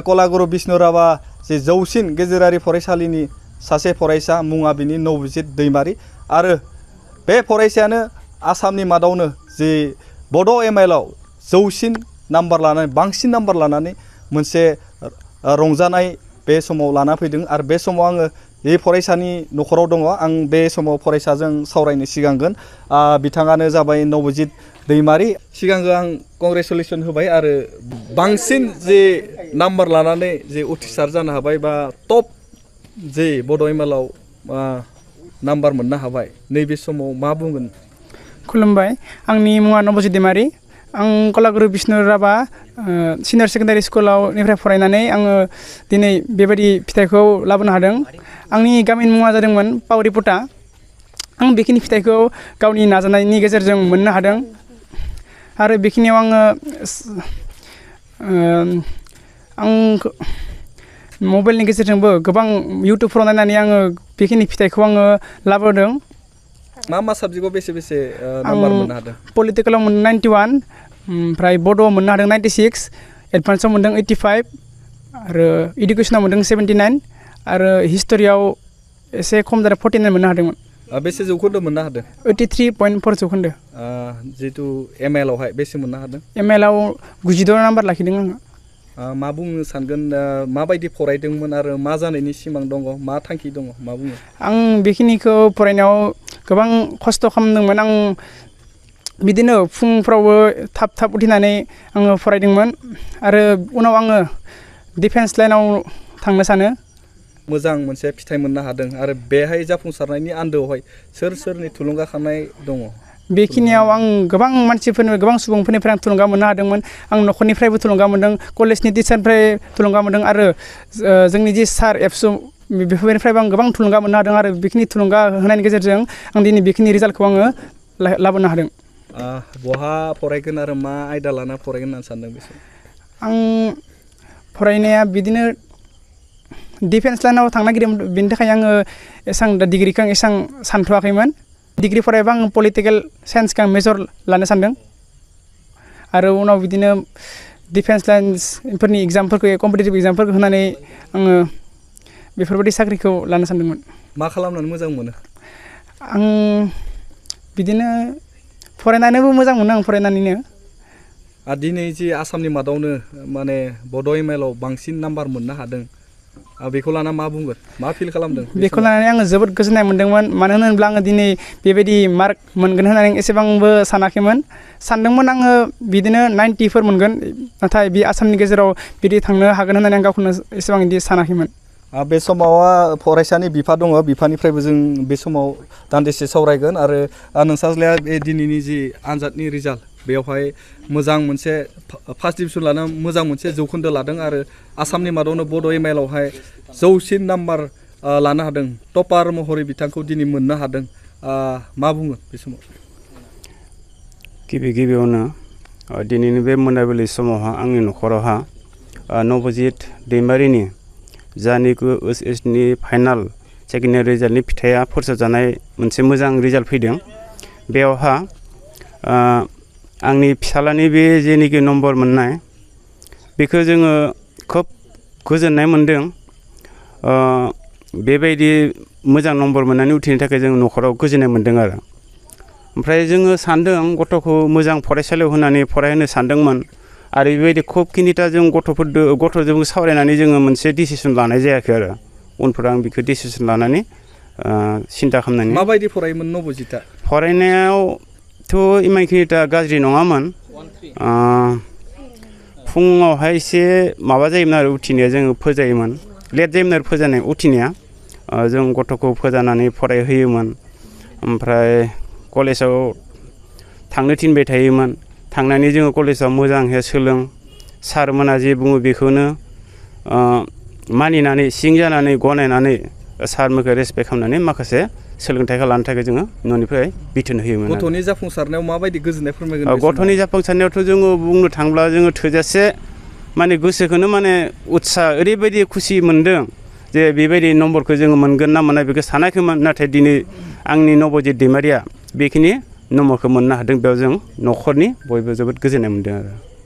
कलागुरु बिष्णु राभा जे जौसिन गेजेरारि फरायसालिनि सासे फरायसा मुङा बिनि नबजित दैमारि आरो बे फरायसायानो आसामनि मादावनो जे बड' एमआइएलआव जौसिन नाम्बार लानानै बांसिन नाम्बार लानानै मोनसे रंजानाय बे समाव लाना फैदों आरो बे समाव आङो बे फरायसानि न'खराव दङ आं बे समाव फरायसाजों सावरायनो सिगांगोन बिथाङानो जाबाय नबजित दैमारि सिगांगो आं कंग्रेचुलेसन होबाय आरो बांसिन जे नाम्बार लानानै जे उथ्रिसार जानो हाबाय बा टप जे बड' एमआइएलआव नाम्बार मोननो हाबाय नैबे समाव मा बुंगोन खुलुमबाय आंनि मुङा नबजित दैमारि आं कलागुरु बिष्णु राभा सिनियर सेकेन्डारि स्कुलाव निफ्राय फरायनानै आङो दिनै बेबायदि फिथाइखौ लाबोनो हादों आंनि गामिनि मुङा जादोंमोन पावरिपुटा आं बेखिनि फिथाइखौ गावनि नाजानायनि गेजेरजों मोननो हादों आरो बेखिनियाव आङो आं मबाइलनि गेजेरजोंबो गोबां इउटुबफोराव नायनानै आङो बेखिनि फिथाइखौ आङो लाबोदों मा साबजेक्टआव बेसे नाम्बार मोननो हादों पलिटिकेलाव मोनदों 91 ओमफ्राय बड'आव मोननो हादों 96 एडभान्सआव मोनदों 85 आरो इडुकेसनाव मोनदों 79 आरो हिस्ट'रियाव एसे खम जादों 49 मोननो हादोंमोन बेसे जौखोन्दो मोननो हादों 83.4 जौखोन्दो जितु एमआइएलआवहाय बेसे मोननो हादों एमआइएलआव 96 नाम्बार लाखिदों आङो मा बुंनो सानगोन माबायदि फरायदोंमोन आरो मा जानायनि सिमां दङ मा थांखि दङ मा बुङो आं बेखिनिखौ फरायनायाव गोबां खस्थ' खालामदोंमोन आं बिदिनो फुंफ्रावबो थाब उथिनानै आङो फरायदोंमोन आरो उनाव आङो डिफेन्स लाइनाव थांनो सानो मोजां मोनसे फिथाइ मोननो हादों आरो बेहाय जाफुंसारनायनि आन्दोआवहाय सोरनि थुलुंगाखांनाय दङ बेखिनियाव आं गोबां मानसिफोरनि गोबां सुबुंफोरनिफ्राय आं थुलुंगा मोननो हादोंमोन आं न'खरनिफ्रायबो थुलुंगा मोनदों कलेजनि टिचारनिफ्राय थुलुंगा मोनदों आरो जोंनि जि सार एबसु बेफोरनिफ्रायबो आं गोबां थुलुंगा मोननो हादों आरो बेखिनि थुलुंगा होनायनि गेजेरजों आं दिनै बेखिनि रिजाल्टखौ आङो लाबोनो हादों बहा फरायगोन आरो मा आयदा लाना फरायगोन होननानै सानदों बेसो आं फरायनाया बिदिनो डिफेन्स लाइनाव थांनो नागिरदोंमोन बेनि थाखाय आङो एसां डिग्रिखौ आं एसां सानथ'वाखैमोन डिग्रि फरायबा आं पलिटिकेल साइन्सखौ आं मेजर लानो सानदों आरो उनाव बिदिनो डिफेन्स लाइन्सफोरनि एग्जामफोरखौ कम्पिटिटिभ एग्जामफोरखौ होनानै आङो बेफोरबायदि साख्रिखौ लानो सानदोंमोन मा खालामनानै मोजां मोनो आं बिदिनो फरायनानैबो मोजां मोनो आं फरायनानैनो दिनै जि आसामनि मादावनो माने बड' एमआइएलआव बांसिन नाम्बार मोननो हादों बेखौ लाना मा बुंगोन मा फिल खालामदों बेखौ लानानै आङो जोबोद गोजोननाय मोन्दोंमोन मानो होनोब्ला आङो दिनै बेबायदि मार्क मोनगोन होननानै एसेबांबो सानाखैमोन सानदोंमोन आङो बिदिनो 90फोर मोनगोन नाथाय बे आसामनि गेजेराव बिदि थांनो हागोन होननानै आं गावखौनो एसेबां बिदि सानाखैमोन बे समाव फरायसानि बिफा दङ बिफानिफ्रायबो जों बे समाव दान्दिसे सावरायगोन आरो नोंसाज्लाया बे दिनैनि जि आनजादनि रिजाल्ट बेवहाय मोजां मोनसे फार्स्ट डिभिजन लाना मोजां मोनसे जौखोन्दो लादों आरो आसामनि मादावनो बड' एमआइएलआवहाय जौसिन नाम्बार लानो हादों टपार महरै बिथांखौ दिनै मोननो हादों मा बुङो बे समाव गिबियावनो दिनैनि बे मोनाबिलि समावहा आंनि न'खरावहा नबजित दैमारिनि जानिखु OSSनि फाइनाल सेकेन्ड इयार रिजाल्टनि फिथाइया फोसावजानाय मोनसे मोजां रिजाल्ट फैदों बेयावहा आंनि फिसालानि बे जेनिखि नम्बर मोननाय बेखौ जोङो खोब गोजोननाय मोनदों बेबायदि मोजां नम्बर मोननानै उथ्रिनो थाखाय जों न'खराव गोजोननाय मोनदों आरो ओमफ्राय जोङो सानदों गथ'खौ मोजां फरायसालियाव होनानै फरायहोनो सानदोंमोन आरो बेबायदि खोबखिनिथा जों गथ'जों सावरायनानै जोङो मोनसे डिसिसन लानाय जायाखै आरो उनफोराव आं बेखौ डिसिसन लानानै सिन्था खालामनानै माबायदि फरायोमोन नबजितआ फरायनायावथ' इमानखिनिथा गाज्रि नङामोन फुङावहाय एसे माबा जायोमोन आरो उथिनाया जोङो फोजायोमोन लेट जायोमोन आरो फोजानाय उथिनाया जों गथ'खौ फोजानानै फरायहोयोमोन ओमफ्राय कलेजाव थांनो थिनबाय थायोमोन थांनानै जोङो कलेजाव मोजांहै सोलों सारमोना जे बुङो बेखौनो मानिनानै सिं जानानै गनायनानै सारमोनखौ रेसपेक्ट खालामनानै माखासे सोलोंथाइखौ लानो थाखाय जोङो न'निफ्राय बिथोन होयोमोन गथ'नि जाफुंसारनायाव माबायदि गोजोननाय फोरमायगोन गथ'नि जाफुंसारनायावथ' जोङो बुंनो थांब्ला जोङो थोजासे माने गोसोखौनो माने उत्साह ओरैबायदि खुसि मोन्दों जे बेबायदि नम्बरखौ जोङो मोनगोन ना मोना बेखौ सानाखैमोन नाथाय दिनै आंनि नबजित दैमारिया बेखिनि नम्बरखौ मोननो हादों बेयाव जों न'खरनि बयबो जोबोद गोजोननाय मोन्दों आरो